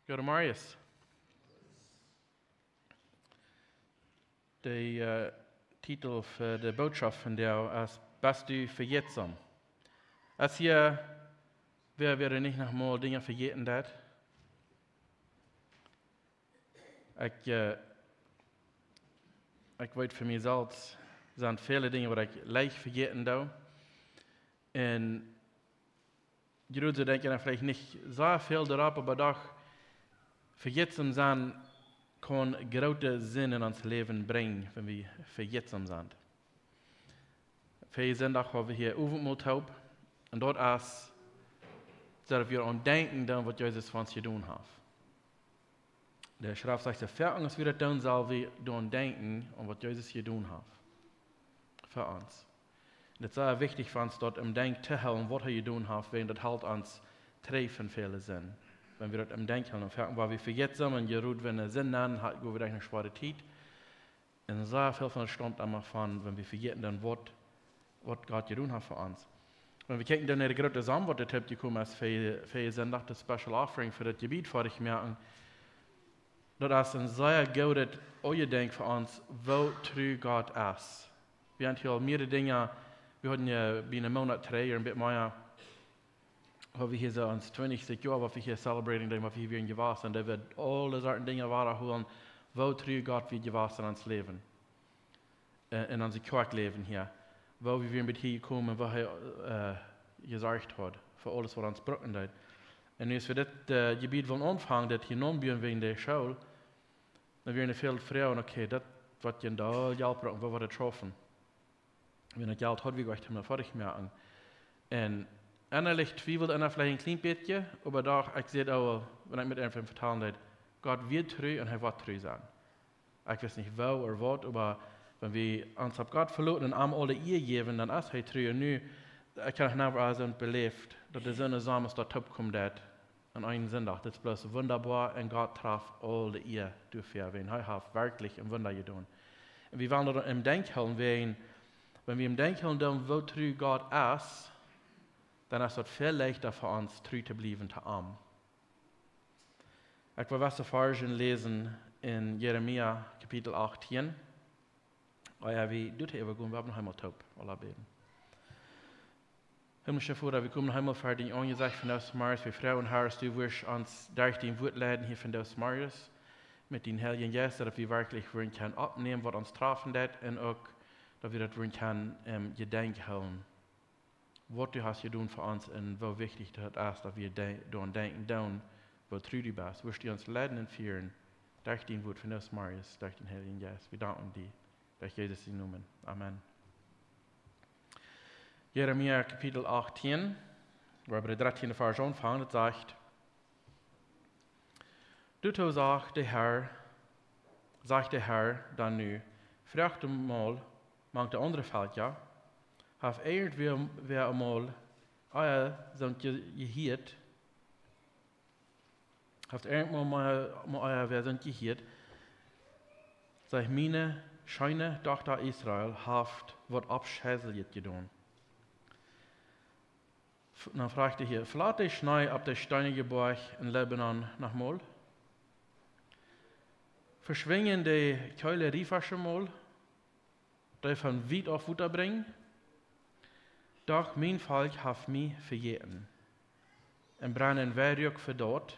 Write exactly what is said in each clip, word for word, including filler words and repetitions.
Goedemorjes. De äh, Titel fa de Bootschoft vondoag es: Best du vejätsom? Es hia wäa, wäa nich noch mol Dinja vejäten deit? Ekj, äh, ekj weet fa mie selfst, sent väle Dinja waut ekj leicht vejäten doo. Un jie denkjen veleicht nich soo väl doaropp, oba doch, vejätsom sennen kaun groote Sind en ons Läwen brinjen, wan wie vejätsom sent. Väajen Sindach haud wie hia Owentmol toop. Un daut es, daut wie aun denkjen doonen, waut Jesus fa ons jedonen haft. De Schreft sajcht, soo foaken aus wie daut doonen, sell wie doaraun denkjen, aun waut Jesus jedonen haft fa ons. Un daut es sea wichtich fa ons, daut em Denkj to hoolen, waut hee jedonen haft, wäajen daut helt ons trigj von väle Sind. Wan wie daut em Denkj hoolen, un foaken, wan wie vejätsom sent, jie weeten, wan Sind dan, ha-, go wie derch eene schwoare Tiet. Un soo väl von daut staumt emma von, wan wie vejäten doonen, waut, waut Gott jedonen haft fa ons. Wan wie kjikjen dan no de groote Sumd, waut dit haft jekomen es fa, fa Sindach, de Special Offering fa daut Jebiet foadich moaken, daut es een sea goodet Aunjedenkj fa ons, woo tru Gott es. Wie haben hia aul mearere Dinja, wie hauden hia bie een Moonat trigj, een bät mea, woo wie hia soo ons twintichste Joa, waut wie hia celebrating deeden, waut wie hia wieren jewast, un daut wie aule Sorten Dinja wadaholen, woo tru Gott wia jewast en ons Läwen, äh, en ons Kjoakjläwen hia, woo wie wieren bat hia jekomen, woo hee äh, jesorcht haud fa aules, waut ons brucken deed. Un nu, aus wie dit äh, Jebiet wullen aunfangen, daut hia nopp buen wäajen de School, dan wieren väle Froagen, okay, daut woat een Deel Jelt brucken, woo woat daut schaufen? Wan daut Jelt haud, wie goanich emma foadich moaken. Un ennalich twieweld eena veleicht een kjlien bät, oba doch, ekj säd aul, wan ekj met eemem vetalen deed, Gott wia tru un hee woat tru sennen. Ekj wist nich woo ooda waut, oba wan wie ons opp Gott veloten un am aule Ea jäwen, dan es hee tru. Un nu, ekj hab noch nie soo beläft, daut de Sonn soo aus daut toopkomen deed aun eenen Sindach. Dit es bloos wundaboa un Gott kjricht aule Ea doafäa, wäajen hee haft werkjlich een Wunda jedonen. Un wie wellen daut em Denkj hoolen, wäajen, wan wie em Denkj hoolen doonen, woo tru Gott es, dan es daut väl leichta fa ons, tru to bliewen to am. Ekj well waut Varzen läsen en Jeremia Kapitel achtieen. Oh jo, wie doonen äwa gonen, wie haben noch eemol toop, well wie bäden. Himmlischa Voda, wie komen noch eemol ver dien Aunjesecht vondoag zemorjes. Wie froagen, Herr, daut du wurscht ons derch dien Wuat leiden hia vondoag zemorjes met dienen Heiljen Jeist, daut wie werkjlich wudden kjennen oppnämen, waut ons trafen deed, un uk, daut wie daut wudden kjennen em Jedenkj hoolen, waut du hast jedonen fa ons un woo wichtich daut es, daut wie de-, doaraun denkjen doonen, woo tru du best. Wurscht du ons leiden un fieren derch dien Wuat vondoag zemorjes, derch dien Heiljen Jeist. Wie danken die, derch Jesus sienen Nomen. Amen. Jeremia Kapitel achtieen, wua wie bie dän dartieenden Varsch aunfangen, daut sajcht: Doatoo sajcht de Herr, sajcht de Herr dan nu: Froagt emol mank de aundre Velkja, haft irjentwäa, wäa emol ea soont je-, jehieet, haft irjentwäa mol, mol ea wäa soont jehieet, sajcht: Miene scheene Dochta Israel haft waut Aufscheislichet jedonen. F-, dan froagt hee hia: Flat de Schnee opp de steenje Boaj en Libanon noch mol? Veschwinjen de kjeele Riefasch mol, dee von wiet auf Wota brinjen? Doch mien Volkj haft mie vejäten un brennen Weiruak fa daut,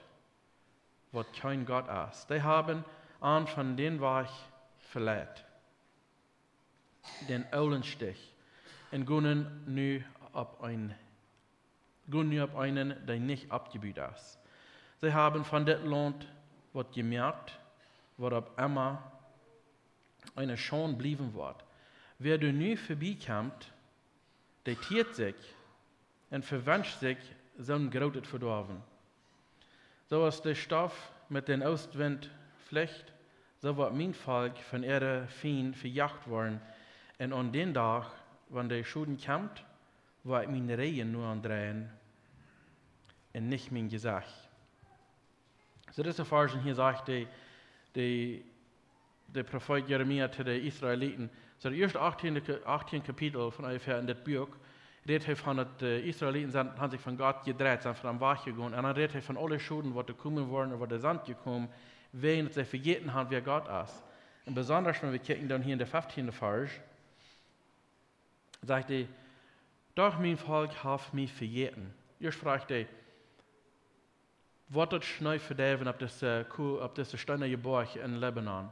waut kjeen Gott es. Dee haben an von dän Wajch veleit, dän oolen Stich, un gonen nu opp een, gonen nu opp eenen, dee nich oppjebut es. See haben von dit Launt waut jemoakt, waut opp emma eene Schaund bliewen woat. Wäa doa nu verbie kjemt, dee tieet sikj un vewenscht sikj soon grootet Vedoawen. Soo aus de Stoff met dän Oostwint flicht, soo woat mien Volkj von äare Fiend vejoacht woaren. Un aun dän Dach, wan de Schoden kjemt, woa ekj mien Rigjen no an dreien un nich mien Jesecht. Soo, dise Varzen hia sajcht de, de, de Profeet Jeremia to de Israeliten. Soo, de ieeschte achtieen Ka-, achtieen Kapitel von onjefäa en dit Buak, rät hee von daut de Israeliten sent, han sikj von Gott jedreit, sent von am wajchjegonen. Un dan rät hee von aule Schoden waut doa komen woat un waut doa sent jekomen, wäajen daut see vejäten han wäa Gott es. Un besonda wan wie kjikjen dan hia en de feftieende Varsch, sajcht hee: "Doch mien Volkj haft mie vejäten." Ieescht froagt hee: "Woat daut Schnee vedeiwen opp dise Ku-, opp dise steenane Boajch en Libanon?"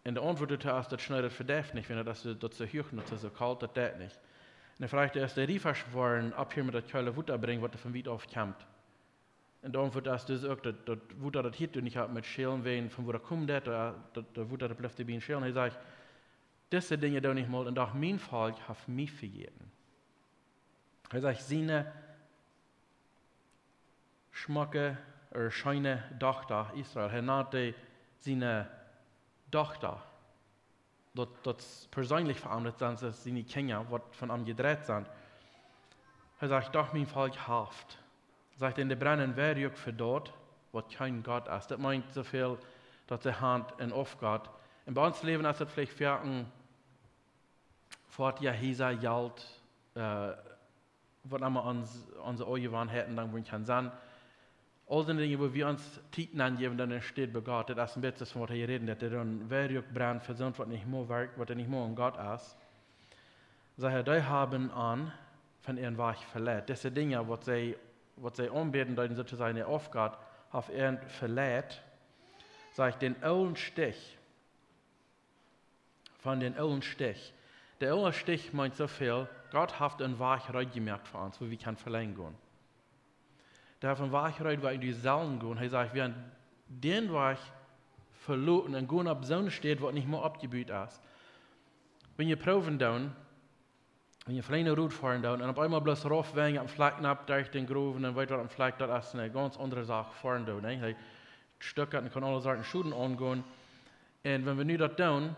Un de Auntwuat doatoo es: "Daut Schnee, daut vedeift nich, wiels daut es, daut es soo huach un daut es soo kolt, daut deit nich." Un dan froagt hee: "Es de Riefasch woaren oppheeren met daut kjeele Wota brinjen waut doa von wiet auf kjemt?" Un de Auntwuat es dus uk daut, daut Wota, daut hieet doa nich opp met schälen, wäajen von wua daut kjemt, daut, daut, daut Wota, daut blift doa bie schälen. Hee sajcht: "Dise Dinja doo ekj nich mol, un doch mien Volkj haft mie vejäten." Hee sajcht, siene schmocke, ea scheene Dochta Israel, hee nant dee siene Dochta. Daut, daut es perseenlich veaundat, sent daut siene Kjinja, waut von am jedreit sent. Hee sajcht: "Doch mien Volkj haft." Sajcht: "En de brennen Werkj fa daut, waut kjeen Gott es." Daut meent soo väl daut see han en Aufgott. Un bie ons Läwen es daut veleicht foaken, foat, jo, hia es Jelt, äh, waut emma ons, onse Oajawanheiten dan woaren kjennen sennen. Aul dee Dinja, wua wie ons Tiet aunjäwen, dan enne Städ bie Gott. Daut es een bät von waut hee räden deed, daut doa een Werkj brennt fa soont waut nich mea werkjt, waut nich mea aun Gott es. Sajcht hee: "Dee haben an von äaren Wajch veleit." Dise Dinja, waut see, waut see aunbäden deeden, soo to sajen, äa Aufgott, haft an veleit. Sajcht: "Dän oolen Stich." Von dän oolen Stich. De oole Stich meent soo väl, Gott haft een Wajch reed jemoakt fa ons, wua wie kjennen velenjd gonen. Dee haft een Wajch reed, wua wie sellen gonen. Hee sajcht, wie haben dän Wajch veloten un gonen opp soone Städ, waut nich mea oppjebut es. Wan jie proowen doonen, wan jie veleicht eene Road foaren doonen un opp eemol bloos rauf wenjen, opp een Flakj nopp, derch dän Growen un weet waut, opp een Flakj, daut es eene gaunz aundre Sach, foaren doonen, nä? Hee stekjat un kaun aule Sorten Schoden aungonen. Un wan wie nu daut doonen,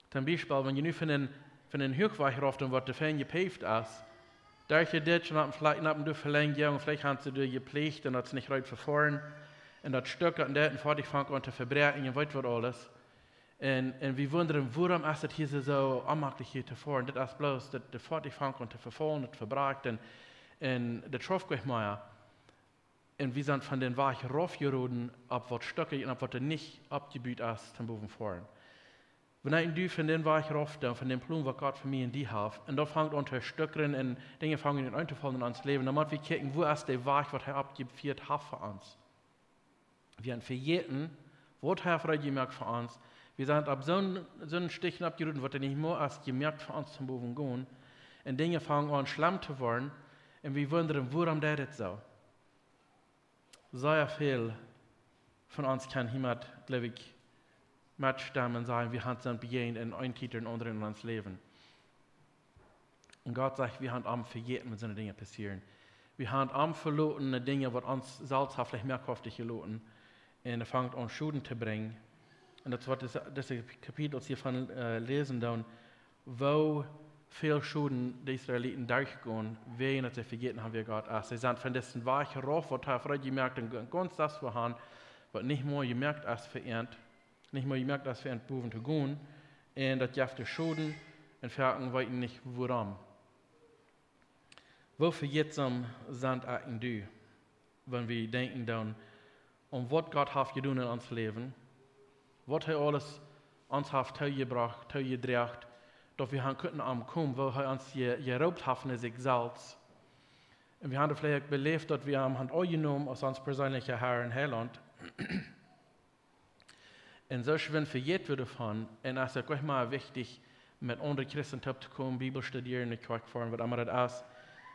toom Biespel, wan jie nu von een, von een Huachwajch rauf doonen, waut doa fein jepäft es, derch de Ditch un opp een Flakj nopp un doa velenjd, jo, veleicht haben see doa jepläacht un daut es nich reed fa foaren. Un daut stekjat un daut un foadich fangt aun to vebräakjen un weet waut aules. Un, un wie wundren, wuarom es daut hia soo, soo onjemaklich hia to foaren? Daut es bloos daut de foadich fangt aun to vefaulen, daut vebrakjt un, un daut schauft nich mea. Un wie sent von dän Wajch raufjeroden opp waut stekjich un opp waut doa nich oppjebut es, toom bowen foaren. Wan ekj un du von dän Wajch rauf doonen, von dän Plon, waut Gott fa mie un die haft, un daut fangt aun to stekjren un Dinja fangen aun to faulen en ons Läwen, dan motten wie kjikjen, wua es de Wajch, waut hee oppjefieet haft fa ons. Wie haben vejäten, waut hee haft reed jemoakt fa ons. Wie sent opp soon, soon Stich oppjeroden, waut doa nich mea es jemoakt fa ons, toom bowen gonen. Un Dinja fangen aun schlemm to woaren. Un wie wundren, wuarom deit daut soo? Sea väl von ons kjennen hia met, jleew ekj, metstemmen un sajen, wie haben soont bejäajent en eene Tiet ooda aundre en ons Läwen. Un Gott sajcht, wie haben am vejäten, wan soone Dinja passieren. Wie haben am veloten, de Dinja, waut ons selfst haft veleicht mea kraften jeloten. Un hee fangt aun Schoden to brinjen. Un daut es waut dise, dise Kapitels hia von, äh, läsen doonen, woo väl Schoden de Israeliten derchgonen, wäajen daut see vejäten haben, wäa Gott es. See sent von disen Wajch rauf, waut hee haft reed jemoakt, un go-, gonen sest wua han, waut nich mea jemoakt es fa an, nich mea jemoakt es fa an bowen to gonen, un daut jeft de Schoden, un foaken weeten nich wuarom. Woo vejätsom sent ekj un du, wan wie denkjen doonen aun waut Gott haft jedonen en ons Läwen, waut hee aules ons haft toojebrocht, toojedroagen, daut wie han kunnen aunkomen, woo hee ons je-, jeroopt haft no sikj selfst. Un wie haben veleicht uk beläft, daut wie am haben aunjenomen aus ons perseenlicha Herr un Heilaunt. Un soo schwind vejät wie doavon. Un es uk nich mea wichtich, met aundre Christen toop to komen, Bibel studieren, no Kjoakj foaren, waut emma daut es.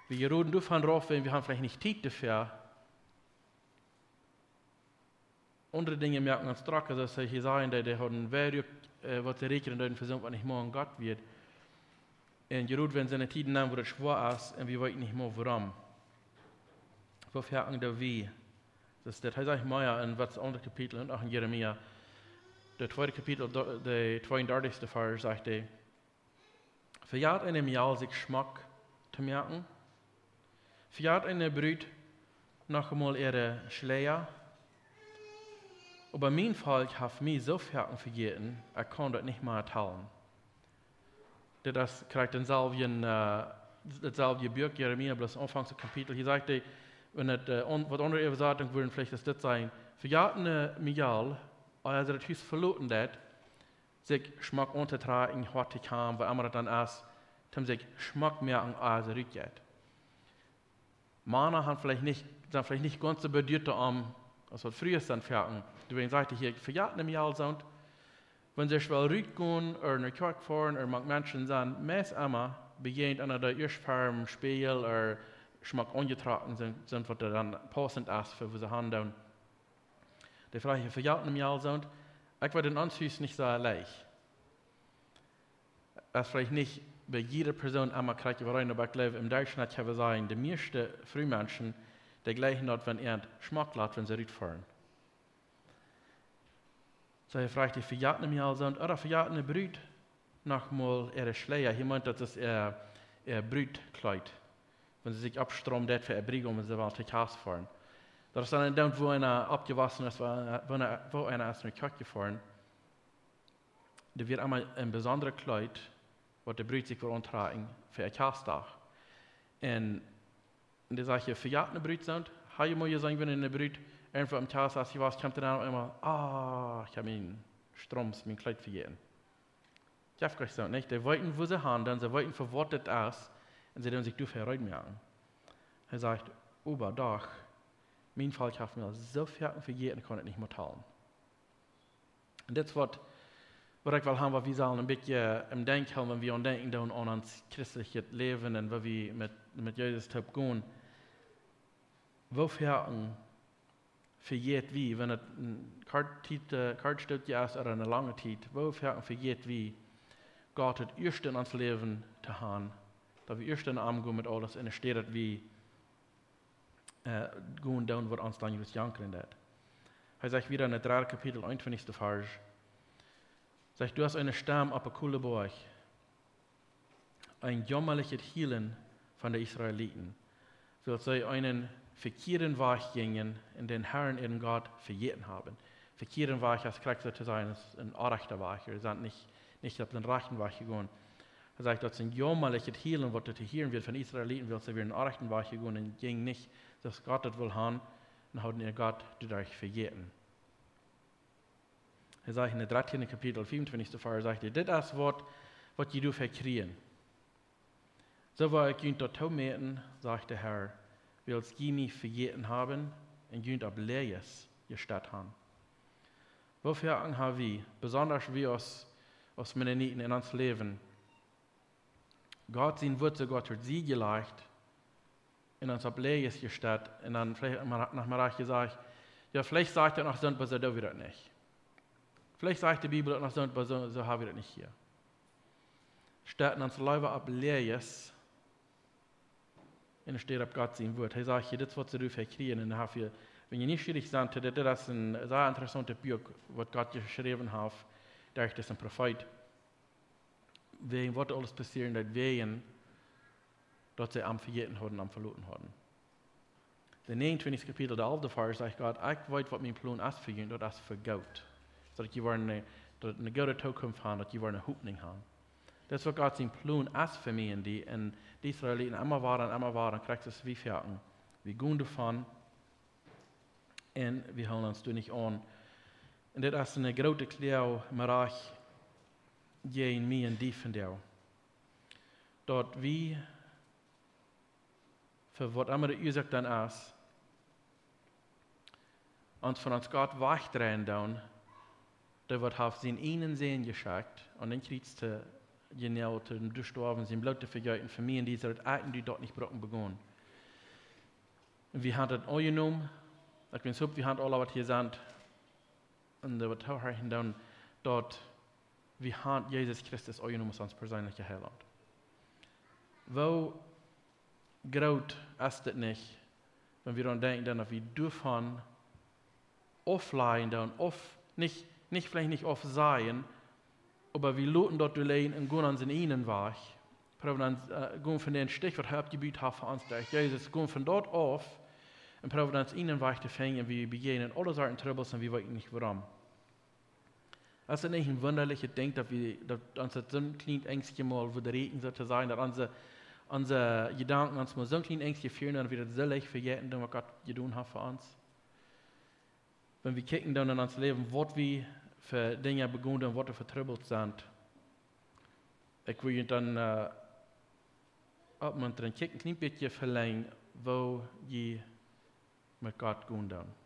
Wie jeroden doavon rauf, wiels wie haben veleicht nich Tiet doafäa. Aundre Dinja moaken ons drock, soo aus hee hia säd, dee, dee hauden Werkj, äh, waut see räakjnen deeden fa soont, waut nich mea aun Gott wia. Un jeroden, wan see en Tieden nennen, wua daut schwoa es, un wie weeten nich mea wuarom. Woo foaken doo wie? Daut es daut, hee sajcht mea en waut aundre Kapitel un uk en Jeremia, daut tweede Kapitel, do-, de tweeundartichste Varsch, sajcht hee: "Vejät eene Mejal sikj schmock to moaken? Vejät eene Brut noch emol äare Schleia? Oba mien Volkj haft mie soo foaken vejäten, ekj kaun daut nich mea talen." Dit es krakjt dänselwjen, äh, Daut selwje Buak, Jeremia, bloos Aunfank daut Kapitel. Hia sajcht hee, wan et, äh, on-, waut aundre Äwasatunk wudden veleicht aus dit sennen: Vejat nich mie aul, aus daut Hus veloten deed, sikj schmock auntotrakjen, hoat to kjennen, woo emma daut dan es, toom sikj schmock moaken, aus et rutjeit. Mana han veleicht nich, sent veleicht nich gaunz soo beduat om, aus waut Frues sent foaken. Doawäajen sajcht hee hia: Vejat nich mie aul, soo, wan see well rutgonen, ooda no Kjoakj foaren, ooda mank Menschen sennen, meist emma bejäajent eena dee ieescht ver dän Spieejel ooda schmock aunjetrocken sent, sent waut dan paussent es fa woo see han doonen. Dee froagen: Vejat nich mie aul, soo. Ekj weet, en ons Hus nich soo leicht. Daut es veleicht nich bie jiede Persoon emma krakjt äwareen, oba ekj jleew, em Derchschnitt kjenn wie sajen, de mieeschte Frumenschen, dee jlikjen daut, wan eent schmock lat, wan see rutfoaren. Soo, hee froagt: Vejat nich mie aul, soo, ooda vejat de Brut noch mol äare Schleia? Hee meent, daut es äa, äa Brutkjleet, wan see sikj oppstroomen deit fa äa Briegaum, wan see well to Kjast foaren. Daut es dan een Doont, woo eena oppjewossen es, woo eena, woo eena, woo eena es no Kjoakj jefoaren. Doa wia emma een besondret Kjleet, waut de Brut sikj wull auntrakjen fa äa Kjastdach. Un, un dee sajcht: Vejat de Brut, soo. Hab jie mol jeseenen, wan eene Brut irjentwua aum Kjast es jewast, kjemt dan emma: Ah, ekj hab mien Stroom, mien Kjleet vejäten. Jeft kjeen soo, nich? Dee weeten, woo see han, dan see weeten, fa waut et es, un see doonen sikj doafäa reed moaken. Hee sajcht: Oba doch, mien Volkj haft mie aul soo foaken vejäten, kaun et nich mea talen. Un dit es waut, waut ekj well han, waut wie sellen een bät em Denkj hoolen, wan wie aun denkjen doonen aun ons christeljet Läwen un woo wie met, met Jesus toop gonen. Woo foaken vejät wie, wan et een kort Tiet, äh, kort Stootje es ooda eene lange Tiet, woo foaken vejät wie, Gott daut ieeschte en ons Läwen to han, daut wie ieescht en am gonen met aules, enne Städ daut wie, äh, gonen doonen, waut ons dan jrods jankren deit. Hee sajcht wieda en daut dredde Kapitel, eenuntwintichste Varsch, sajcht: Du hast eene Stemm opp een kolen Boajch, een jaumalijet Hielen von de Israeliten, wiels see eenen vekjieeden Wajch jinjen un dän Herrn, äaren Gott, vejäten haben. Vekjieeden Wajch es krakjt soo to sajen, es een orrajchta Wajch. Dee sent nich, nich opp dän rajchten Wajch jegonen. Hee sajcht, daut es een jaumalijet Hielen, waut doa to hieren wia von Israeliten, wiels see wieren dän orrajchten Wajch jegonen un jinjen nich, soo aus Gott daut wull han, un hauden äaren Gott doaderch vejäten. Hee sajcht en daut dartieende Kapitel, fiefuntwintichste Varsch, sajcht hee: Dit es waut, waut jie doafäa kjrieen. Soo woa ekj junt daut toomäten, sajcht de Herr, wiels jie mie vejäten haben un junt opp Läajes jestett han. Woo foaken ha wie, besonda wie aus, aus Mennoniten en ons Läwen, Gott sien Wuat soogoa to Sied jelajcht un ons opp Läajes jestett un dan veleicht mol, noch mol rajcht jesajcht: Jo, veleicht sajcht daut noch soo, oba soo doo wie daut nich. Veleicht sajcht de Bibel daut noch soo, oba soo, soo ha wie daut nich hia. Stetten ons leewa opp Läajes enne Städ opp Gott sien Wuat. Hee sajcht hia, dit es waut see doafäa kjrieen. Un dan ha wie, wan jie nich schullich sent, dit, dit es een sea interessauntet Buak, waut Gott jeschräwen haft derch disen Profeet, wäajen waut aules passieren deed, wäajen daut see am vejäten hauden, am veloten hauden. Daut näajenuntwintichste Kapitel, de alfte Varsch, sajcht Gott: Ekj weet, waut mien Plon es fa junt, daut es fa goot. Soo daut jie woaren eene, daut et eene goode Tookunft haben, daut jie woaren eene Hopninj haben. Daut es waut Gott sien Plon es fa mie un die, un de Israeliten emma wieda un emma wieda, un krakjt soo aus wie foaken. Wie gonen doavon, un wie hoolen ons doa nich aun. Un dit es eene groote Kloag, mau uk jäajen mie un die vondoag. Daut wie, fa waut emma de Uasoak dan es, ons von ons Gott wajchdreien doonen, dee waut haft sienen eenen Sän jeschekjt, aun daut Kjriez to, jenäajelt, to stoawen, sien Bloot to vejeeten, fa mie un die, soo daut ekj un du daut nich brucken begonen. Un wie haben daut aunjenomen, ekj weet nich, wie haben aula, waut hia sent, un dee waut toohorchen doonen, daut wie haben Jesus Christus aunjenomen aus ons perseenlicha Heilaunt. Woo groot es dit nich, wan wie dan denkjen, dan daut wie doavon auflajen doonen, auf nich, nich, veleicht nich aufsajen, oba wie loten daut doa lijen un gonen onsen eenen Wajch. Proowen ons, äh, gonen von dän Stich, waut hee oppjebut haft fa ons derch Jesus, gonen von doa auf un proowen onsen eenen Wajch to finjen, un wie bejäajnen aule Sorten Trubbels un wie weeten nich wuarom. Es daut nich een wundalichet Dinkj, daut wie, daut ons daut soon kjlien Enjstje mol wudd rieekjen, soo to sajen, daut onse, onse Jedanken ons mau soo kjlien Enjstje fieren, dan wie daut soo leicht vejäten, dan waut Gott jedonen haft fa ons. Wan wie kjikjen dan en ons Läwen, waut wie fa Dinja begonen doonen, waut wie fa Trubbels sent. Ekj well junt dan äh, oppmuntren, kjikj een kjlien bät velenjd, woo jie met Gott gonen doonen.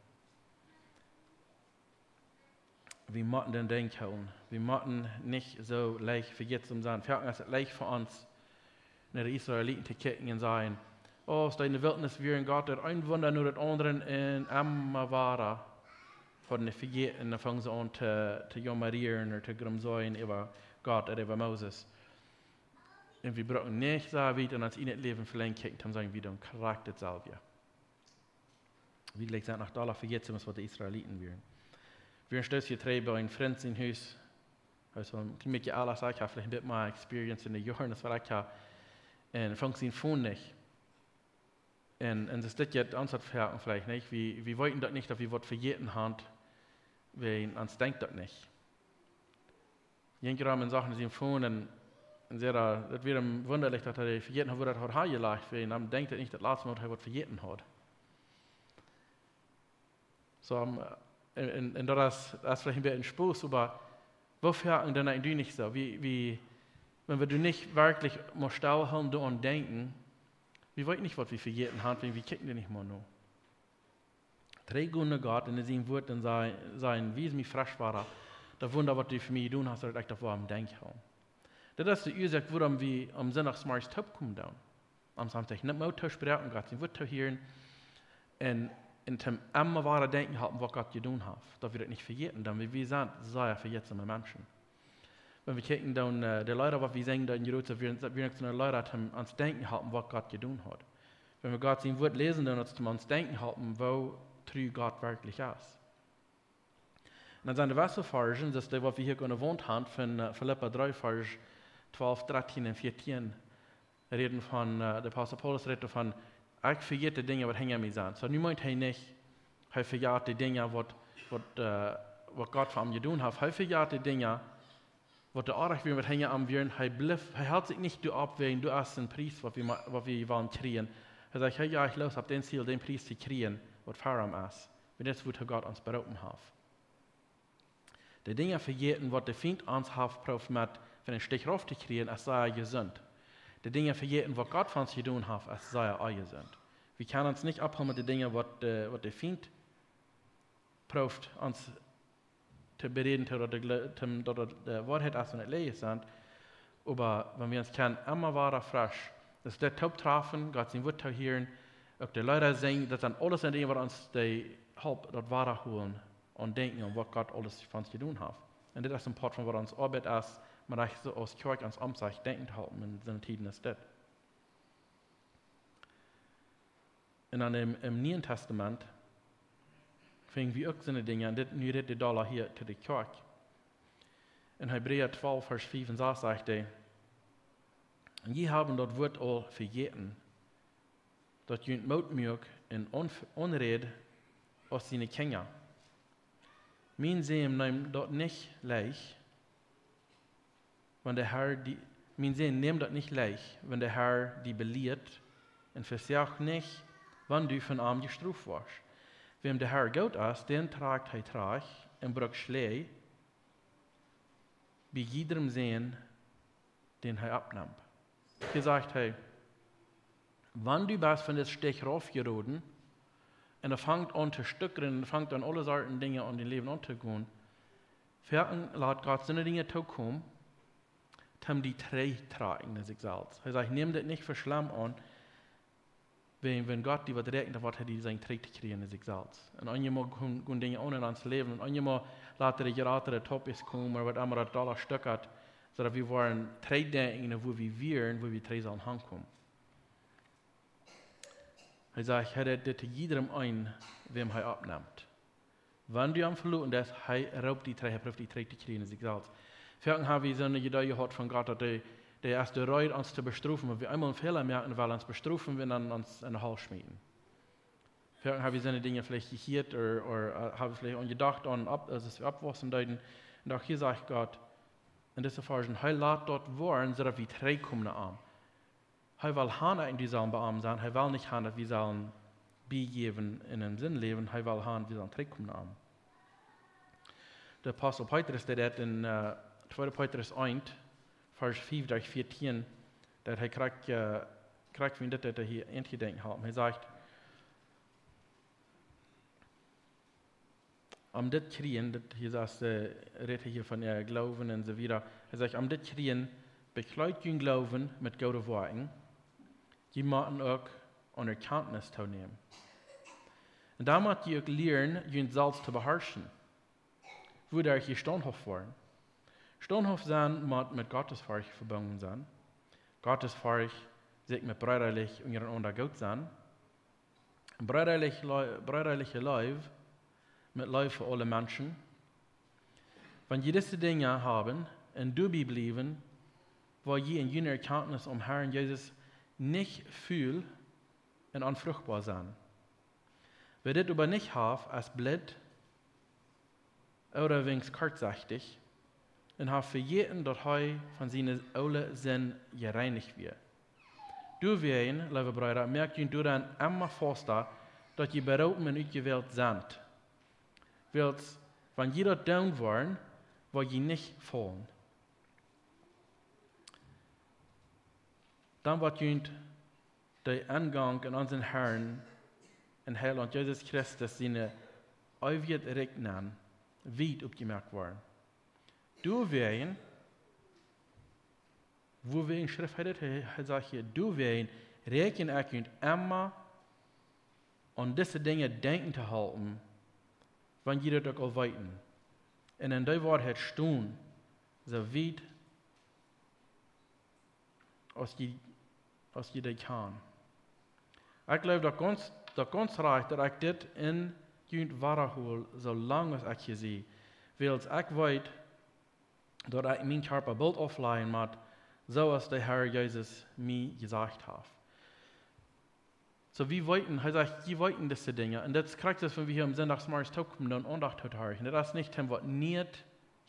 Wie motten dän Denkj hoolen. Wie motten nich soo leicht vejätsam sennen. Foaken es et leicht fa ons, no de Israeliten to kjikjen un sajen: "Oh, aus dee enne Wiltnis wieren, Gott deed een Wunda no daut aundre un emma wada hauden dee vejäten un dan fungen see aun to, to jaumarieren ooda to grumsajen äwa Gott ooda äwa Moses." Un wie brucken nich soo wiet en ons ieejnet Läwen velenjd kjikjen, om to sajen, wie doonen krakjt daut selwje. Wie jlikj sent noch dolla vejätsam aus waut de Israeliten wieren. Wie sent stoos hia trigj bie een Frint sien Hus. Hee es een kjlien bät ella, ekj hab veleicht een bät mea experience enne Joaren aus waut ekj hab. Un funk sien Phone nich. Un, un daut es dit je ons daut Vehaten veleicht nich. Wie, wie weeten daut nich, daut wie waut vejäten haben, wiels ons denkjt daut nich. Jinkj rom un sach no sien Phone un, un säd, daut wia am wundalich, daut hee vejäten haud, wua daut haud hanjelajcht, wiels am denkjt daut nich daut latste Mol, daut hee waut vejäten haud. Soo, ähm, un, un, un daut es, daut es veleicht een bät een Spos, oba woo foaken dan eejentlich nich soo? Wie, wie, wan wie doa nich werkjlich mol stell hoolen, doaraun denkjen, wie weeten nich, waut wie vejäten haben, wan wie kjikjen doa nich mol no. Trigj gonen no Gott un en sien Wort un sajen, sajen: "Wies mie fresch wada daut Wunda, waut du fa mie jedonen hast, daut ekj daut woa aum Denkj hoolen." Daut es de Uasoak, wuarom wie aum Sindach zemorjes toopkomen doonen. Om samsdich nich mea to sprechen, Gott sien Wort to hieren. Un, un toom emma wada denkjen halpen, waut Gott jedonen haft. Daut wie daut nich vejäten, dan wie, wie sent sea vejätsome Menschen. Wan wie kjikjen dan, äh, de Leeda, waut wie sinjen, dan jrod, wie, wie sent uk soone Leeda, toom ons denkjen halpen, waut Gott jedonen haft. Wan wie Gott sien Wort läsen, dan daut toom ons denkjen halpen, woo tru Gott werkjlich es. Un dan sent doa waut Varzen, daut es dee, waut wie hia aune Waunt haben, von, äh, Filippa dree, Varsch twalf, dartieen un vieetieen. Räden von, äh, de Apostel Paulus rät doavon: "Ekj vejät de Dinja, waut hinja mie sent." Soo, nu meent hee nich, hee vejät de Dinja, waut, waut, äh, waut Gott fa am jedonen haft. Hee vejät de Dinja, waut doa oajch wieren, waut hinja am wieren. Hee blift, hee helt sikj nich doaropp, wäajen doa es een Pries, waut wie ma-, waut wie wellen kjrieen. Hee sajcht: "Hee jeit loos opp dän Ziel, dän Pries to kjrieen, waut fa am es." Wiels daut es, wua Gott ons beroopen haft. De Dinja vejäten, waut de Fient ons haft proowt met von een Stich rauf to kjrieen, es sea jesunt. De Dinja vejäten, waut Gott fa ons jedonen haft, es sea onjesunt. Wie kjennen ons nich ophoolen met de Dinja, waut de, waut de Fient proowt ons to beräden, to daut de Gle-, to, daut daut de Woarheit es un et Läwen es. Oba wan wie ons kjennen emma wada fresch, daut es daut toop trafen, Gott sien Wort to hieren, uk de Leeda sinjen, daut sent aules Dinja, waut ons dee halpt, daut wada hoolen un denkjen aun, waut Gott aules fa ons jedonen haft. Un dit es een Poat von waut ons Oabeit es, mau uk soo aus Kjoakj ons omsich denkjen to halpen en soone Tieden aus dit. Un dan em, em Nieen Tastament finj wie uk soone Dinja, un dit, nu rät de Paulus hia to de Kjoakj. En Hebräa twalf, Varsch fiew un sas sajcht hee: "Jie haben daut Wort aul vejäten, daut junt Moot muak un on-, onräd aus siene Kjinja. Mien Sän nemt daut nich leicht, wan de Herr die, mien Sän, nemm daut nich leicht, wan de Herr die belieet, un vesoag nich, wan du von am jestroft woascht. Wäm de Herr goot es, dän trakjt hee trigj un brukt Schläaj bie jiedrem Sän, dän hee oppnemt." Hia sajcht hee: "Wan du best von dit Stich raufjeroden un et fangt aun to stucken un et fangt aun aule Sorten Dinja en dien Läwen auntogonen, foaken lat Gott soone Dinja tookomen, om die trigjtotrakjen no sikj selfst." Hee sajcht: "Nemm dit nich fa schlemm aun, wan, wan Gott die waut räakjent, dan woat hee die sajen trigjtokjrieen no sikj selfst." Un eenjemol gonen, gonen Dinja aun en ons Läwen, un eenjemol lat hee jratre topics komen, ooda waut emma daut dolla stuckat, soo daut wie woaren trigjdenkjen, wua wie wieren, wua wie trigj sellen hankomen. Hee sajcht, hee deit dit to jiedrem een, wäm hee oppnemt. Wan du am veloten deist, hee roopt die trigj, hee proowt die trigjtokjrieen no sikj selfst. Foaken ha wie soone Iedee jehaut von Gott, daut hee, hee es doa reed ons to bestrofen, wan wie eemol een Fäla moaken, well hee ons bestrofen, wan hee ons en de Hal schmieten. Foaken ha wie soone Dinja veleicht jehieet, ooda, ooda, äh, ha wie veleicht aun jedocht, aun opp-, aus wie oppwaussen deeden. Un uk hia sajcht Gott en dise Varschen, hee lat daut woaren, soo daut wie trigjkomen no am. Hee well han, daut wie sellen bie am sennen. Hee well nich han, daut wie sellen biejäwen en een Sind läwen. Hee well han, daut wie sellen trigjkomen no am. De Apostel Petrus, dee deit en äh, tweede Petrus eent, Varsch fief derch vieetieen, daut hee krakjt, äh, krakjt wie dit, daut hee hia en Jedanken haft. Hee sajcht, om dit kjrieen, dit hia sajcht, äh, rät hee hia von äa Gloowen un soo wieda. Hee sajcht, om dit kjrieen, bekjleet jun Gloowen met goode Woakjen. Jie motten uk Anerkjantnis toonämen. Un dan mott jie uk lieren, junt selfst to beharschen. Wuaderch jie staunthauft woaren. Staunthauft sennen mott met Gottesforcht vebungen sennen. Gottesforcht, sikj met breedalich unjarenaunda goot sennen. Breedalich, Leu- breedaliche Leew, met Leew fa aule Menschen. Wan jie dise Dinja haben un doabie bliewen, woa jie en june Erkjantnis aum Harn Jesus nich ful un onfruchtboa sennen. Wäa dit oba nich haft, es blint ooda weens kortsechtich un haft vejäten, daut hee von siene oole Sind jereinicht wia. Doawäajen, leewe Breeda, moakt junt doaraun emma fausta, daut jie beroopen un utjewält sent. Wiels, wan jie daut doonen woaren, woa jie nich faulen. Dan woat junt de Engank en onsen Harn un Heilaunt Jesus Christus siene eewje Rikj nenn wiet opjemoakt woaren. Doawäajen, wuawäajen schrift hee dit? Hee, hee sajcht hia, doawäajen räakjen ekj junt emma aun dise Dinja denkjen to halpen, wan jie daut uk aul weeten. Un en dee Woarheit stonen, soo wiet aus jie, aus jie dee kjanen. Ekj jleew daut gaunz, daut gaunz rajcht, daut ekj dit en junt wadahol, soo lang aus ekj hia sie. Wiels ekj weet, daut ekj mien Kjarpa boolt auflajen mott, soo aus de Herr Jesus mie jesajcht haft. Soo, wie weeten, hee sajcht, jie weeten dise Dinja. Un daut es krakjt soo, wan wie hia aum Sindach zemorjes toopkomen, dan Aundacht to horchen. Daut es nich, om waut nieet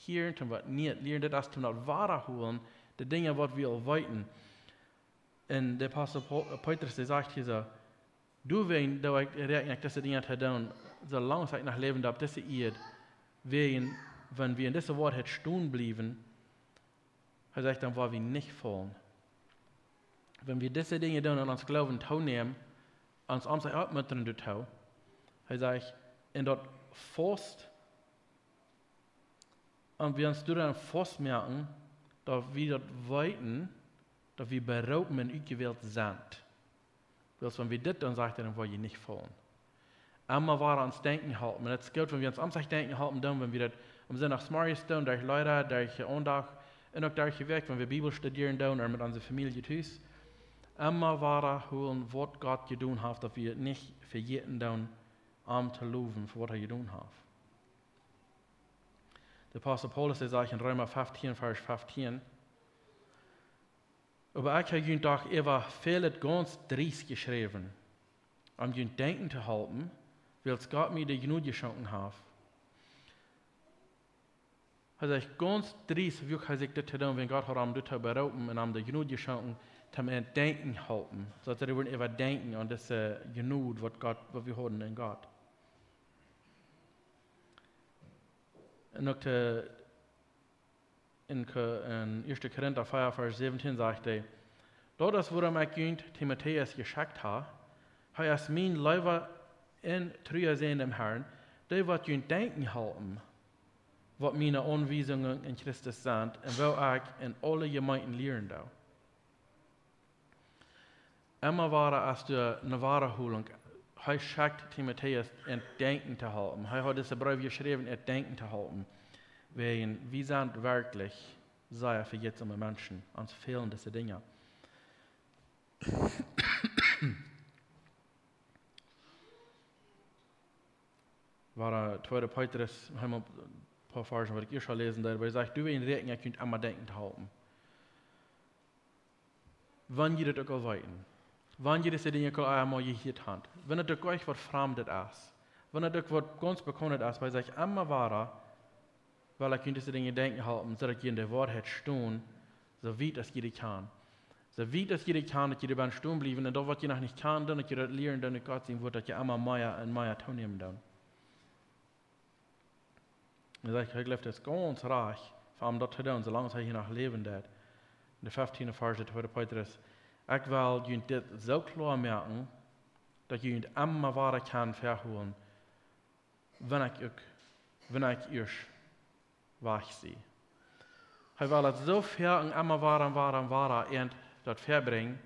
hieren, om waut nieet lieren. Daut es, om daut wadahoolen, de Dinja, waut wie aul weeten. Un de Apostel Pau- Petrus, dee sajcht hia soo, doawäajen doo ekj, räakjen ekj dise Dinja to doonen, soo lang aus ekj noch läwen doo opp dise Ieed, wäajen, wan wie en dise Woarheit stonen bliewen, hee sajcht, dan woa wie nich faulen. Wan wie dise Dinja doonen un ons Gloowen toonämen, ons aum sikj oppmuntren doatoo, hee sajcht, un daut faust, un wie ons doaraun faustmoaken, daut wie daut weeten, daut wie beroopen un utjewält sent. Wiels wan wie dit doonen, sajcht hee, dan woa jie nich faulen. Emma wada ons denkjen halpen. Un daut es goot, wan wie ons aum sikj denkjen halpen doonen, wan wie daut aum Sindach zemorjes doonen, derch Leeda, derch Aundacht, un uk derch de Wäakj, wan wie Bibel studieren doonen, ooda met onse Famielje tus. Emma wadahoolen, waut Gott jedonen haft, daut wie nich vejäten doonen, am to lowen fa waut hee jedonen haft. De Apostel Paulus, dee sajcht en Reema feftieen, Varsch feftieen, oba ekj hab junt doch äwa väl gaunz driest jeschräwen, om junt denkjen to halpen, wiels Gott mie de Jnod jeschonken haft. Hee sajcht, gaunz driest wuak hee sikj dit to doonen, wan Gott haud am doatoo beroopen un am de Jnod jeschonken, om an denkjen halpen, soo daut wie wudden äwa denkjen aun dise Jnod, waut Gott, waut wie hauden en Gott. Un uk de, en Ko- en Ieeschte Korinta vea, Varsch säwentieen sajcht hee, daut es, wuarom ekj junt Timotäus jeschekjt hab. Hee es mien leewa un trua Sän em Herrn, dee woat junt denkjen halpen, waut miene Aunwiesungen en Christus sent un woo ekj en aule Jemeenten lieren doo. Emma wada es doa eene Wadaholunk. Hee schekjt Timotäus an denkjen to halpen. Hee haud dise Breef jeschräwen an denkjen to halpen. Wäajen wie sent werkjlich sea vejätsome Menschen. Ons fälen dise Dinja. Wada tweede Petrus, hee haud een poa Varsch, waut ekj ieescht aul läsen deed, oba hee sajcht, doawäajen räakjen ekj junt emma denkjen to halpen. Wan jie daut uk aul weeten. Wan jie dise Dinja uk aul emol jehieet han. Wan daut uk ieescht waut Framdet es. Wan daut uk waut gaunz Bekaunt es, oba hee sajcht, emma wada well ekj junt dise Dinja denkjen halpen, soo daut jie en de Woarheit stonen, soo wiet aus jie kjennen. Soo wiet aus jie daut kjennen, daut jie doabie stonen bliewen, un daut waut jie noch nich kjennen, dan daut jie daut lieren, dan daut Gott sien Wort, daut jie emma mea un mea toonemen dan. Un hee sajcht, hee jleeft, daut es gaunz rajcht fa am daut to doonen, soo lang aus hee hia noch läwen deit. Enn de feftiende Varsch, tweede Petrus: Ekj well junt dit soo kloa moaken, daut jie junt emma wada kjennen vehoolen, wan ekj uk, wan ekj ieescht wajch sie. Hee well daut soo väl un emma wada un wada un wada an daut vebrinjen,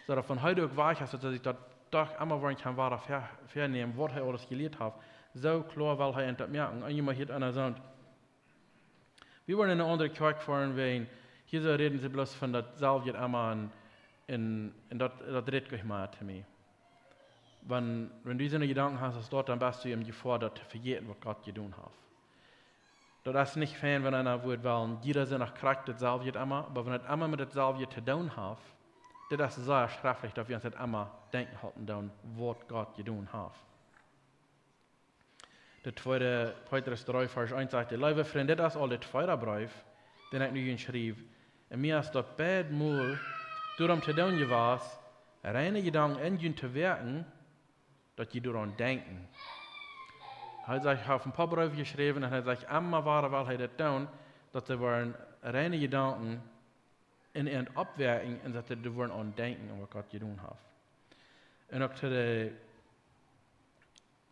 soo daut wan hee uk wajch es, daut hee sikj daut doch emma wada kjennen wada ve-, venämen, waut hee aules jelieet haft. Soo kloa well hee an daut moaken. Un jie motten hia aun soont. Wie wieren enne aundre Kjoakj foaren, wan hia soo räden see bloos von daut selwje emma un, un, un daut, daut rät goanich mea to mie. Wan, wan du soone Jedanken hast aus daut, dan best du em Jefoa, daut to vejäten, waut Gott jedonen haft. Daut es nich fein, wan eena wudd wellen, jieda Sindach krakjt daut selwje emma, oba wan et emma met daut selwje to doonen haft, dit es sea schrecklich, daut wie ons daut emma denkjen halpen doonen, waut Gott jedonen haft. De tweede Petrus dree Varsch eent sajcht: Leewe Frind, dit es aul de tweede Breef, dän ekj nu junt schriew. Un mie es daut beid Mol doarom to doonen jewast, reine Jedanken en junt to wäaken, daut jie doaraun denkjen. Hee sajcht, hee haft een poa Breew jeschräwen un hee sajcht, emma wada well hee daut doonen, daut see woaren reine Jedanken en an oppwäaken un daut see doa woaren aun denkjen, aun waut Gott jedonen haft. Un uk to de,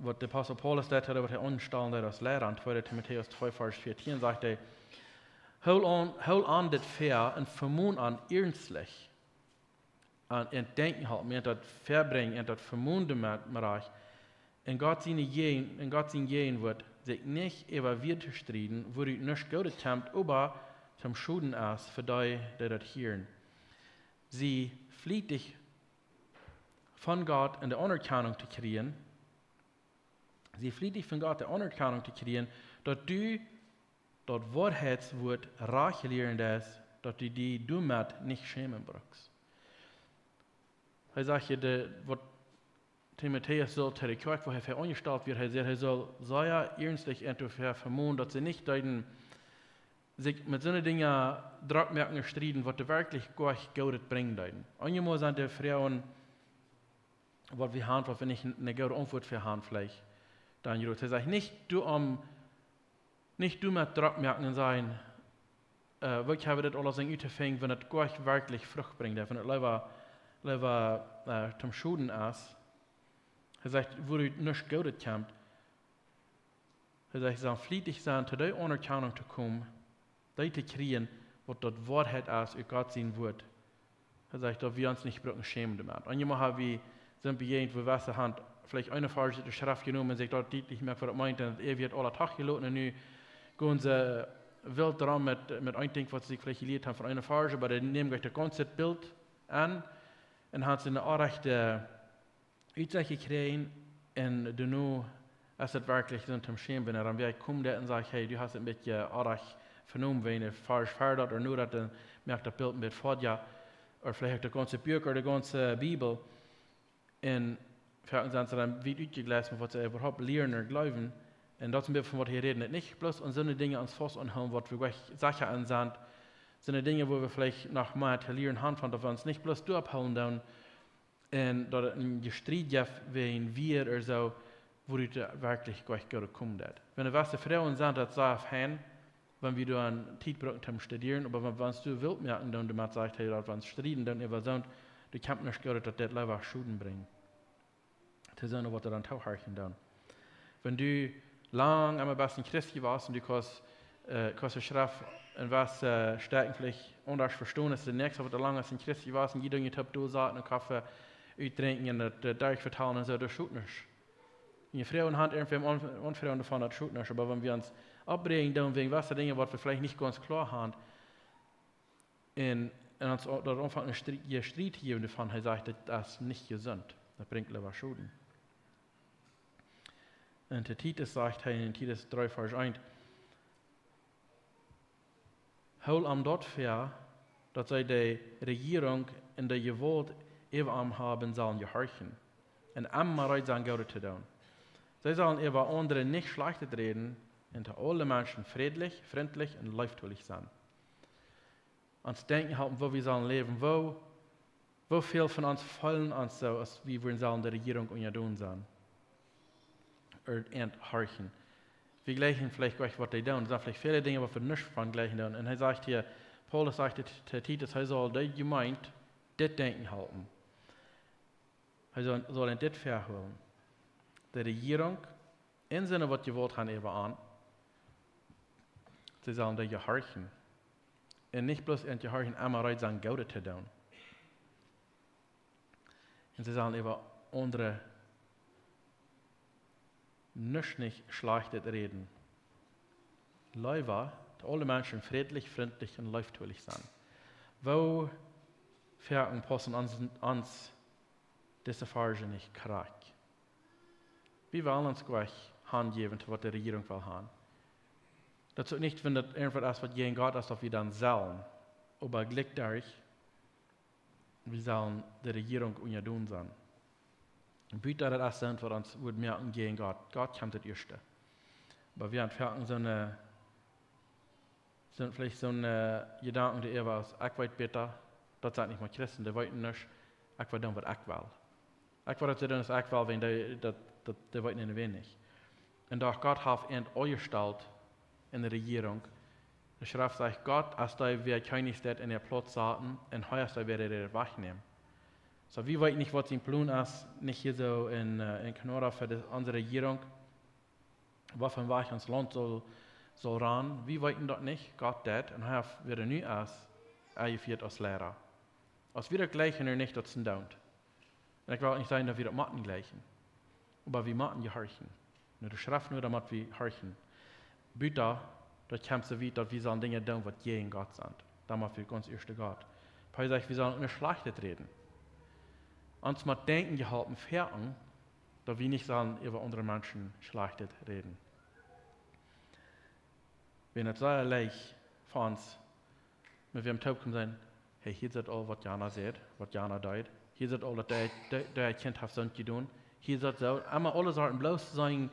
waut de Apostel Paulus deed, waut hee aunstalen deed aus Liera, enn tweede Timotäus twee Varsch vieetieen sajcht hee: Hool aun, hool aun dit väa un vemon an iernstlich. Aun an denkjen halpen, an daut vebrinjen, an daut vemonen met, met rajcht. Un Gott siene Jäajen-, un Gott sien Jäajenwuat, sikj nich äwa Wieed to strieden, wuaderch nuscht Goodet kjemt, oba toom Schoden es fa dee, dee daut hieren. Sie flietich von Gott en de Aunerkjanunk to kjrieen, sie flietich von Gott de Aunerkjanunk to kjrieen, daut du daut Woarheitswuat rajcht lieren deist, daut du die doamet nich schämen brukst. Hee sajcht hia, de, waut Timotäus sull to de Kjoakj, wua hee fa aunjestalt wia, hee säd, hee sull sea iernstlich an doafäa vemonen, daut see nich deeden sikj met soone Dinja Drock moaken un strieden, waut doa werkjlich goanich Goodet brinjen deeden. Eenjemol sent de Froagen, waut wie haben, waut wie nich ne goode Auntwuat fa haben, veleicht dan jrod. Hee sajcht, nich doarom, nich doamet Drock moaken un sajen, äh, woo kjenn wie dit aules en utfinjen, wan et goanich werkjlich Frucht brinjt, wan et leewa, leewa, äh, toom Schoden es. Hee sajcht, wuaderch nuscht Goodet kjemt. Hee sajcht, see sellen flietich sennen, to dee Aunerkjanunk to komen, dee to kjrieen, waut daut Woarheit es ut Gott sien Wuat. Hee sajcht, daut wie ons nich brucken schämen doamet. Un eenjemol hab wie, sent wie irjentwua jewast, haben veleicht eene Varsch ut de Schreft jenomen un sikj daut dietlich moakt, waut daut meent, un daut äwa daut aula toojeloten, un nu gonen see wilt rom met, met een Dinkj, waut see sikj veleicht jelieet haben von eene Varsch, oba dee nämen jlikj daut gaunze Bilt aun un haben see ne onrajchte Utsecht jekjräajen, un doano es et werkjlich soo toom schämen, wan eena dan wada kjemt un sajcht, hey, du hast et een bät onrajcht venomen, wan eena Varsch vea daut ooda nu daut, dan moakt daut Bilt een bät foadja, ooda veleicht uk daut gaunze Buak ooda de gaunze Bibel. Un foaken sent see dan wiet utjegleist von waut see äwahaupt lieren ooda jleewen. Un daut es een bät von waut hee rät. Nich bloos aun soone Dinja ons faust aunhoolen, waut wie jlikj secha aun sent. Soone Dinja, wua wie veleicht noch mea to lieren haben von, daut wie ons nich bloos doaropp hoolen doonen, un daut et een Jestried jeft wäajen Wieed ooda soo, wua et werkjlich goanich goot komen deit. Wan et waut Froagen sent, daut es fein, wan wie doa Tiet brucken toom studieren, oba wan, wan wie wilt moaken, dan doamet sajcht hee, daut wie strieden, dan äwa soont, du kjemst nich goot, daut dit leewa Schoden brinjt. To sennen, waut doa dan toohorchen dan. Wan du lang emma best een Christ jewast un du kaust, äh, kaust de Schreft en waut, äh, Stäakjen veleicht aundasch vestonen aus de näakjste, waut doa lang aus een Christ jewast es, un jie doonen junt toop doa saten un Koffe utdrinkjen un daut, äh, derchvetalen un soo, daut schot nich. Un jie Froagen haben irjentwäm aun-, aunfroagen doavon, daut schot nich. Oba wan wie ons oppräajen doonen wäajen waut Dinja, waut wie veleicht nich gaunz kloa haben, un, un ons au-, daut aunfangt een Strie-, Jestried to jäwen doavon, hee sajcht, daut es nich jesunt. Daut brinjt leewa Schoden. Un to Titus sajcht hee en Titus dree Varsch eent: Hool an daut väa, daut see de Rejierunk un de Jewault äwa am haben sellen jehorchen, un emma reed sennen Goodet to doonen. See sellen äwa aundre nich Schlajchtet räden un to aule Menschen frädlich, frintlich un leeftolich sennen. Ons denkjen halpen, woo wie sellen läwen, woo Woo väl von ons feelen ons soo, aus wie wudden sellen de Rejierunk unjadon sennen? Ooda an horchen. Wie jleichen veleicht nich, waut dee doonen. Doa sent veleicht väle Dinja, waut wie nich von jleichen doonen. Un hee sajcht hia, Paulus sajcht to Titus, hee saul de Jemeent dit denkjen halpen. Hee saul, saul an dit väahoolen. De Rejierunk, un see, waut Jewault han äwa an, see sellen dee jehorchen. Un nich bloos an jehorchen, emma reed sennen, Goodet to doonen. Un see sellen äwa aundre nuscht nich Schlajchtet räden. Leewa to aule Menschen frädlich, frintlich un leeftolich sennen. Woo foaken paussen ons, ons dise Varschen nich krakjt? Wie wellen ons jlikj hanjäwen to waut de Rejierunk well han. Daut es uk nich, wan daut irjentwaut es, waut jäajen Gott es, daut wie dan sellen. Oba jlikj doa, wie sellen de Rejierunk unjadon sennen. Buta daut es, sent waut ons woat moaken jäajen Gott. Gott kjemt daut ieeschte. Oba wie han foaken soone, sent veleicht soone Jedanken, dee äwa aus: "Ekj weet bäta, daut sent nich mea Christen, dee weeten nuscht, ekj well doonen, waut ekj well. Ekj well daut soo doonen, aus ekj well, wan dee, daut, daut, dee weeten en wenig." Un doch Gott haft an aunjestalt en de Rejierunk. De Schreft sajcht, Gott es dee, wäa Kjennichs deit en äa Plauz saten, un hee es dee, wäa dee wajchnämen. Soo, wie weeten nich, waut sien Plon es, nich hia soo en, äh, en Kanada fa de, onse Rejierunk, waut fa Wajch ons Launt saul, saul rannen. Wie weeten daut nich, Gott deit, un hee haft, wäa nu es, enjefieet aus Leida. Aus wie daut jlikjen ooda nich, daut es een Daunt. Un ekj well nich sajen, daut wie daut motten jlikjen. Oba wie motten jehorchen. Nu, de Schreft nu, dan mott wie horchen. Buta, daut kjemt soo wiet, daut wie sellen Dinja doonen, waut jäajen Gott sent. Dan mott wie gaunz ieescht Gott. Paulus sajcht, wie sellen nuscht Schlajchtet räden. Ons mott denkjen jeholpen, foaken, daut wie nich sellen äwa aundre Menschen Schlajchtet räden. Wan et sea leicht fa ons, met wäm toop kjemt, sajen: "Hey, hia sitt aul, waut jana sajcht, waut jana deit. Hia sitt aul, daut dee, dee, dee Kjint haft soont jedonen. Hia sitt soo, emma aules Sorten, bloos soo een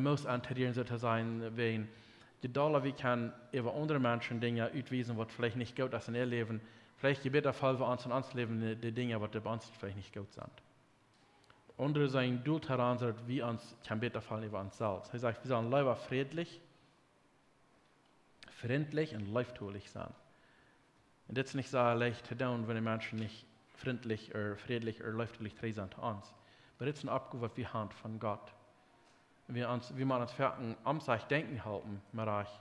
Moos auntoräden, soo to sajen, wan je dolla wie kjennen äwa aundre Menschen Dinja utwiesen, waut veleicht nich goot es en äa Läwen, veleicht je bäta fäl wie ons en ons Läwen, de, de Dinja, waut bie ons veleicht nich goot sent." Aundre sent doa doaraun, soo daut wie ons kjennen bäta fälen äwa ons selfst. Hee sajcht, wie sellen leewa frädlich, frintlich un leeftolich sennen. Un dit es nich soo leicht to doonen, wan de Menschen nich frintlich ooda frädlich ooda leeftolich trigj sent to ons. Oba dit es eene Oppgow, waut wie haben von Gott. Un wie ons, wie motten ons foaken aunfangen denkjen halpen, mau rajcht.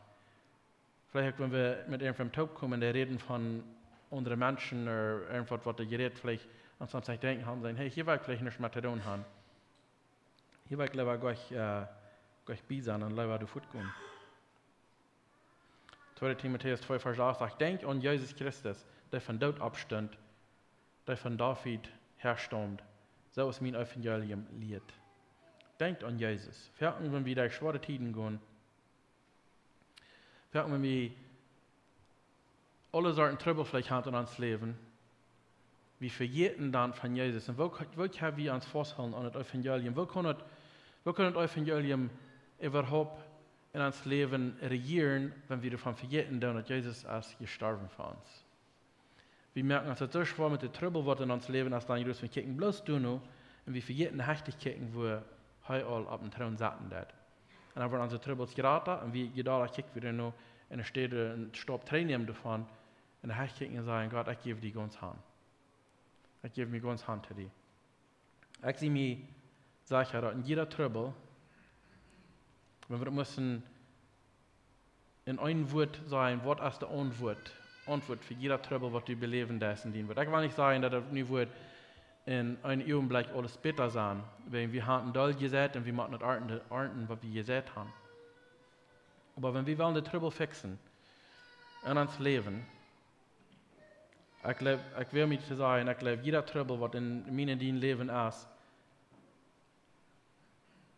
Veleicht uk, wan wie met irjentwäm toop komen, dee räden von aundre Menschen ooda irjentwaut, waut dee jerät, veleicht ons aunfangen denkjen halpen, sajen: "Hey, hia well ekj veleicht nuscht met to doonen haben. Hia well ekj leewa jlikj, äh, jlikj bie sennen un leewa doa fuat gonen." Tweede Timotäus twee Varsch acht sajcht: "Denkjt aun Jesus Christus, dee vom Doot oppstunt, dee von David häastaumt, soo aus mien Evangelium lieet." Denkjt aun Jesus. Foaken, wan wie derch schwoare Tieden gonen, foaken, wan wie aule Sorten Trubbel veleicht haben en ons Läwen, wie vejäten dan von Jesus. Un woo, woo kjenn wie ons fausthoolen aun daut Evangelium? Woo kaun daut, woo kaun daut Evangelium äwahaupt en ons Läwen rejieren, wan wie doavon vejäten, daut Jesus es jestorwen fa ons? Wie moaken ons daut soo schwoa met de Trubbel, waut en ons Läwen es, dan jroz, wie kjikjen bloos doano un wie vejäten, hechtich kjikjen, woo hee aul opp dän Troon sitten deit. Un dan woaren onse Trubbels jrata un wie jie dolla kjikjen wie doano, un enne Städ een Staup trigj nämen doavon, un dan hechtich kjikjen un sajen: "Gott, ekj jäw die gaunz han. Ekj jäw mie gaunz han to die." Ekj sie mie secha, daut en jieda Trubbel, wan wie daut musten en een Wuat sajen, waut es de Auntwuat, Auntwuat fa jieda Trubbel, waut du beläwen deist en dien Welt? Ekj well nich sajen, daut daut nu woat en een Uagenblikj aules bäta sennen, wiels wie haben doll jeseit un wie motten daut arnten, arnten, waut wie jeseit haben. Oba wan wie wellen de Trubbel fixen en ons Läwen, ekj jleew, ekj well mie to sajen, ekj jleew, jieda Trubbel, waut en mien un dien Läwen es,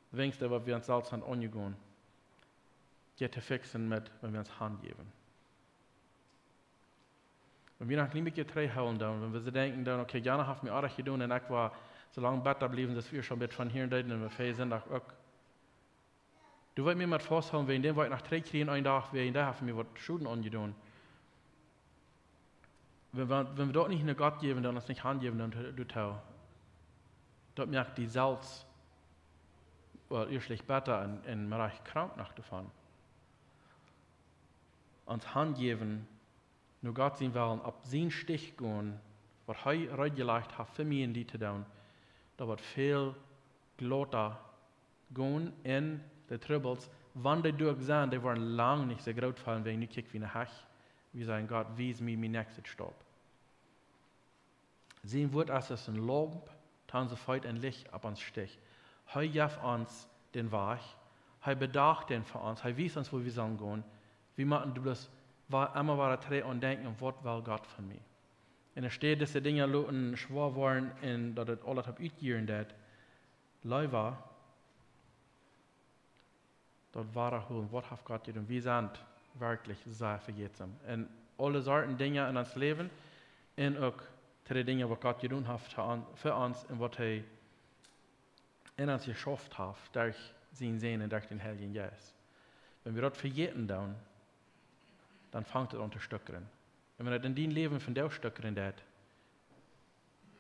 weens daut, waut wie ons selfst haben aunjegonen, jeit to fixen met, wan wie ons hanjäwen. Wan wie noch een kjlien bät trigjhoolen doonen, wan wie soo denkjen doonen: "Okay, jana haft mie oajch jedonen un ekj woa soo lang bäta bliewen, daut wie ons een bät von hia un doa un wie fäa Sindach uk." Du woascht mie mau fausthoolen, wäajen däm woa ekj noch trigjkjrieen eenen Dach, wäajen dee haft mie waut Schoden aunjedonen. Wan wie daut nich no Gott jäwen, dan ons nich hanjäwen, dan doatoo, daut moakt die selfst, well, ieeschtlich bäta un, un mau rajcht krank noch doavon. Ons hanjäwen, no Gott sien Wellen, opp sien Stich gonen, waut hee reed jelajcht haft fa mie un die to doonen, daut woat väl glota gonen un de Trubbels, wan dee doa sent, dee woaren lang nich soo groot fälen, wäajen nu kjikj wie no Hecht. Wie sajen: Gott, wies mie mien näakjsten Staup. Sien Wuat es aus een Laump to onse Feet un Licht opp ons Stich. Hee jeft ons dän Wajch. Hee bedacht dän fa ons. Hee wiest ons, wua wie sellen gonen. Wie motten bloos emma wada trigj aun denkjen: Waut well Gott von mie? Un enne Städ dise Dinja loten schwoa woaren un daut et aules opp utjieren deit, leewa daut wada hoolen: Waut haft Gott jedonen? Wie sent werkjlich sea vejätsom en aule Sorten Dinja en ons Läwen un uk to de Dinja, waut Gott jedonen haft fa ons un waut hee en ons jeschauft haft derch sien Sän un derch dän Heiljen Jeist. Wan wie daut vejäten doonen, dan fangt daut aun to stuckren. Un wan daut en dien Läwen vondoag stuckren deit,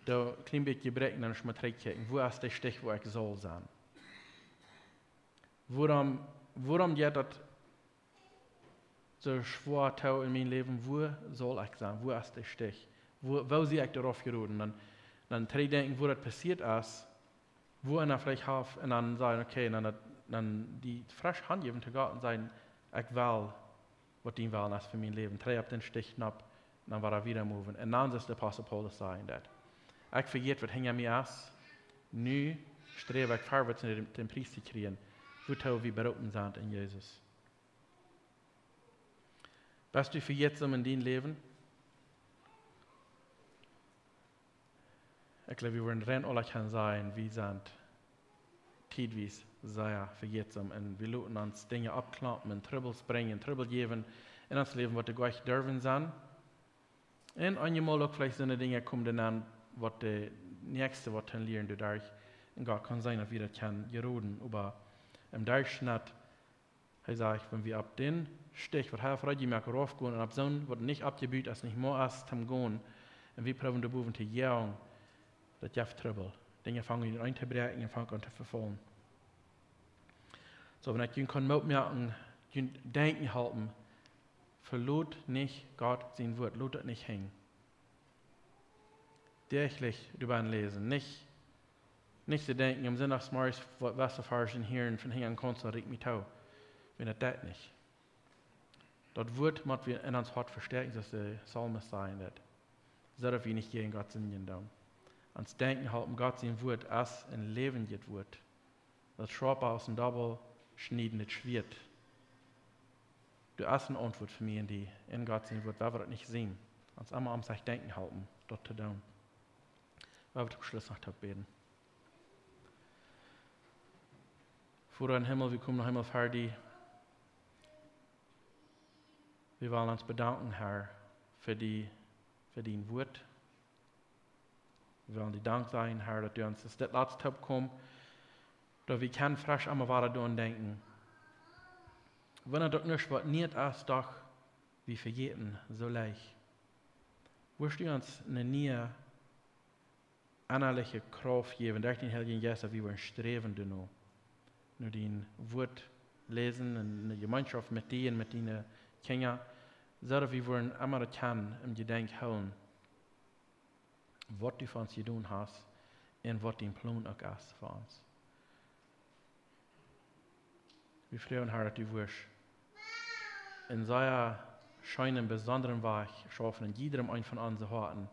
dan kjlien bät jebräken, dan motst mol trigj kjikjen: Wua es de Stich, wua ekj saul sennen? Wuarom jeit daut soo schwoa too en mien Läwen? Wua saul ekj sennen? Wua es de Stich? Woo sie ekj doarauf jeroden? Dan trigj denkjen, wua daut passieet es, wua eena veleicht haft, un dan sajen: Okay, dan die fresch hanjäwen to Gott un sajen: Ekj well, waut dien Wellen es fa mien Läwen. Trigj opp dän Stich nopp, dan wada wieda moven. Un dan es de Apostel Paulus sajen deit: Ekj vejät, waut hinja mie es. Nu sträw ekj verwoats, dän Pries to kjrieen, wuatoo wie beroopen sent en Jesus. Best du vejätsom en dien Läwen? Ekj jleew, wie wudden rein aula kjennen sajen, wie sent tietwies sea vejätsom un wie loten ons Dinja oppklompen un Trubbels brinjen, Trubbel jäwen en ons Läwen, waut doa goanich derwen sennen. Un eenjemol uk veleicht soone Dinja komen doa nenn, waut de näakjste waut to lieren doaderch. Un Gott kaun seenen, daut wie daut kjennen jeroden, oba em Derchschnett, hee sajcht, wan wie opp dän Stich, waut hee haft reed jemoakt, rauf gonen un opp soont, waut nich oppjebut es, nich mea es toom gonen, un wie proowen doa bowen to joagen, daut jeft Trubbel. Dinja fangen aun to bräakjen un fangen aun to vefaulen. Soo, wan ekj junt kaun Moot moaken, junt denkjen halpen: Velot nich Gott sien Wuat, lot daut nich hinjen. Däachlich doabennen läsen, nich, nich to denkjen, om Sindachsmorjes waut Westafarschen hieren von hinjen Kaunzel rieekjt mie too, wan daut deit nich. Daut Wuat mott wie en ons Hoat vestäakjen, soo aus de Psalmist sajen deit, soo daut wie nich jäajen Gott sindjen doonen. Ons denkjen halpen: Gott sien Wuat es een läwendjet Wuat, daut schoapa aus een dobbelschniedendet Schwieet. Doa es een Auntwuat fa mie un die en Gott sien Wuat, wan wie daut nich seenen. Ons emma om sikj denkjen halpen daut to doonen. Lot ons toom Schluss noch toop bäden. Voda em Himmel, wie komen noch eemol ver die. Wie wellen ons bedanken, Herr, fa die, fa dien Wuat. Wie wellen die Dank sajen, Herr, daut du ons es dit latst toop kjeemst, daut wie kjennen fresch emma wada doaraun denkjen. Wan daut uk nuscht waut Nieet es, doch wie vejäten soo leicht. Wurscht du ons eene niee ennaliche Krauft jäwen derch dän Heiljen Jeist, daut wie wudden sträwen doano, no dien Wuat läsen un eene Jemeenschoft met die un met diene Kjinja, soo daut wie wudden emma daut kjennen em Jedenkj hoolen, waut du fa ons jedonen hast un waut dien Plon uk es fa ons. Wie froagen, Herr, daut du wurscht een sea scheenen, besondren Wajch schaufen en jiedrem eenen von onse Hoaten,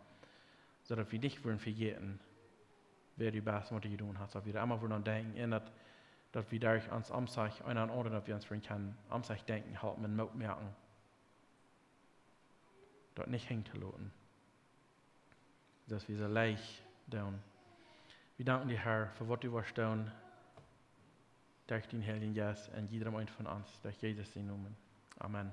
soo daut wie nich wudden vejäten, wäa du best un waut du jedonen hast, daut wie doa emma wudden aun denkjen un daut, daut wie derch ons om sikj eena aundren, daut wie ons wudden kjennen om sikj denkjen halpen un Moot moaken, daut nich hinjen to loten, soo aus wie soo leicht doonen. Wie danken die, Herr, fa waut du woascht doonen derch dien Heiljen Jeist en jiedrem eenen von ons, derch Jesus sien Nomen. Amen.